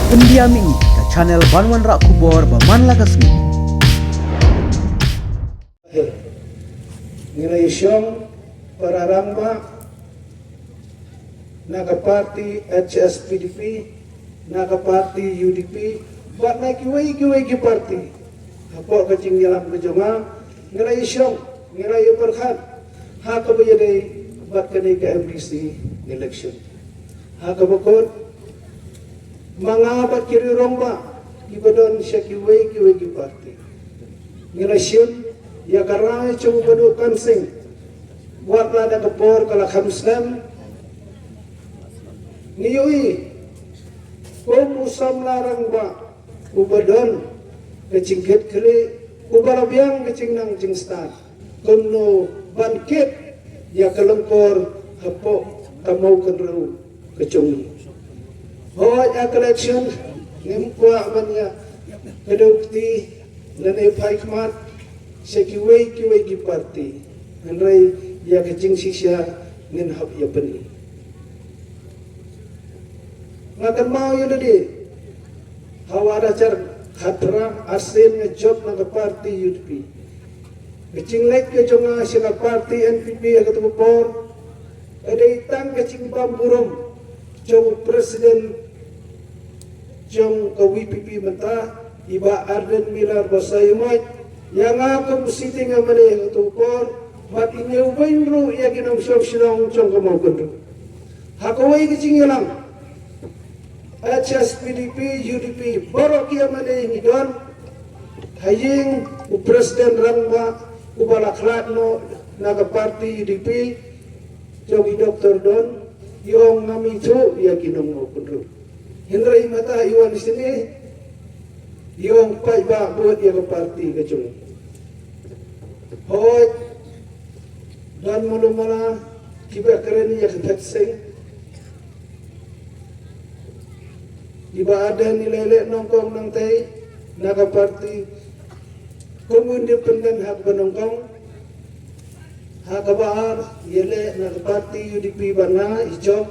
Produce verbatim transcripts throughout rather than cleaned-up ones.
Pyndiam ïa ngi ka channel ban wanrah khubor ba man la ka sngi. Ngi la ïashong para rangbah na ka parti H S P D P, na ka parti U D P, bad na kiwei kiwei ki parti. Hapoh ka jingïalam ka jong nga, ngi la ïashong, ngi la ïapyrkhat ha kaba ïadei bad kane ka M D C election. Ha kaba kut, ma nga bad ki riew rangbah kiba don sha kiwei kiwei ki parti, ngi la shim ïa ka rai jong u Bah Dukan Singh. Wat la da ka por ka la kham snem, ngi ïohi kum u samla rangbah uba don ka jingkitkhlieh, uba la biang ka jingnang jingstad, kumno ban kit ïa ka lyngkor hapoh ka mawkynrew ka jong ngi. Hooid, ha ka election ngim kwah ban ïa kdew kti lane phai khmat sha kiwei kiwei ki parti, hynrei ïa ka jingshisha ngin hap ïa pyni. Nga kynmaw ïa lade ha u ar hajar khatphra, arsien nga jop na ka parti U D P. Ka jingleit ka jong nga sha ka parti N P P ha kato ka por ka dei tang ka jingbam burom jong u president jong ka V P P mynta, i Bah Ardent Miller Basaiawmoit, ïa nga kum u sitting M L A ha kato ka por, bad i ñiew beiñ ruh ïa ki nongshong shnong jong ka mawkynrew. Ha kawei ka jingïalang, H S P D P, U D P, baroh ki M L A ngi don ha ïing u president rangbah uba la khlad noh na ka parti U D P, jong i Doktor Don, i ong ngam ithuh ïa ki nongmawkynrew. Hynrei mynta i wan shane, i ong paidbah bud ïa ka parti ka jong ngi. Hooid, don malu mala kiba kren ïa ka Thaksin. I Bah Ardent i leh leh nyngkong nangtei na ka parti kum independent ha kaba nyngkong. Ha kaba ar, ïaleh na ka parti U D P, ba nga i jop.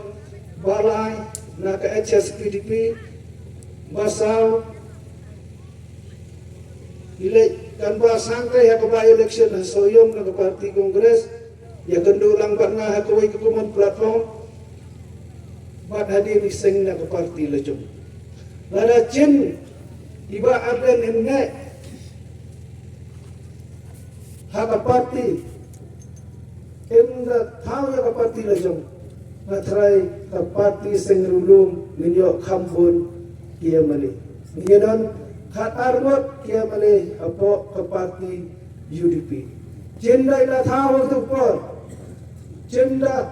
Ba lai, na ka H S P D P. Ba saw, i leh kan ba sangkai ha ka by-election ha Sohiong na ka parti Congress. Ïakynduh lang bad nga ha kawei ka common platform. Bad hadien i seng na ka parti lajong. Lada jin i Bah Ardent hynñiew ha ka parti, ym da thaw ïa ka parti lajong, nga tharai ka parti Seng Riewlum ngin ïoh kham bun ki M L A. Ngin ïa don khat ar ngut ki M L A hapoh ka parti U D P. Jin da i la thaw ha tu por, jin da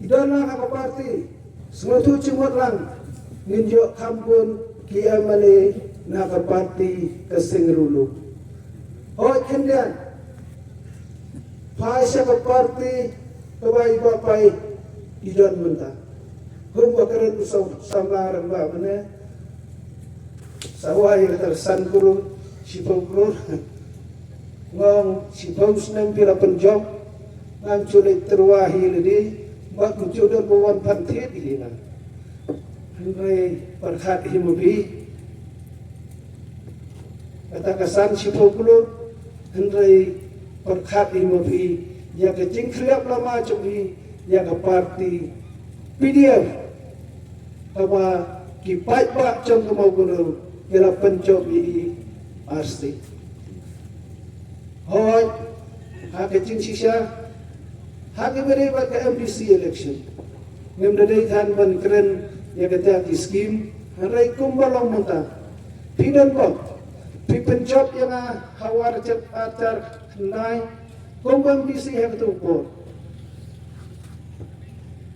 i don lang ha ka parti, sngewthuh jingmut lang, ngin ïoh kham bun ki M L A na ka parti ka Seng Riewlum. Hooid khyndiat, phai sha ka parti kaba i Bah Pai i don mynta. Kumba kren u sam-, samla rangbah mynne, sa wai ïa kata san klur, shiphew klur. Nga ong shiphew snem phi la pynjop, ngam ju leit tyrwa hi lade, bad ngam ju don ba wan pan thied hi na. Hynrei pyrkhat hi ma phi, kata ka san shiphew klur, hynrei pyrkhat hi ma phi ïa ka jingkhylliap lama jong phi ïa ka parti P D F, kaba ki paidbah jong ka Mawkynrew ki la pynjop ïa i ar sien. Hooid, ha ka jingshisha, ha kaba ïadei bad ka M D C election, ngim da dei than ban kren ïa kata ki skim, hynrei kumba long mynta, phi don bok, phi pynjop ïa nga ha u ar hajar arphew khyndai kum u M D C ha kato ka por.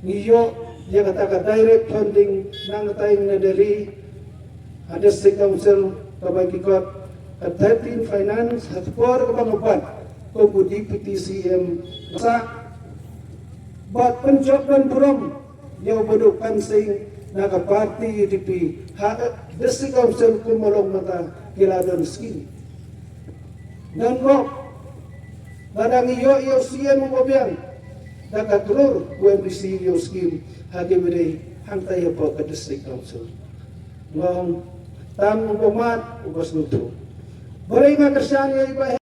Ngi ïoh ïa kata ka direct funding nangta ïa nga na Delhi ha District Council, kaba ki kot ka thirteen Finance, ha ka por kaba nga bat kum u Deputy C M. Sa bad pynjop ban burom ïa u Bah Dukan Singh na ka party U D P ha District Council, kumba long mynta ki la don skim. Don bok, lada ngi ïoh ïa u C M uba biang da ka klur, u M D C ïoh skim ha kaba ïadei hangta hapoh ka District Council. Long, tang uba mad, uba sngewthuh. Balei nga kyrshan ïa i Bah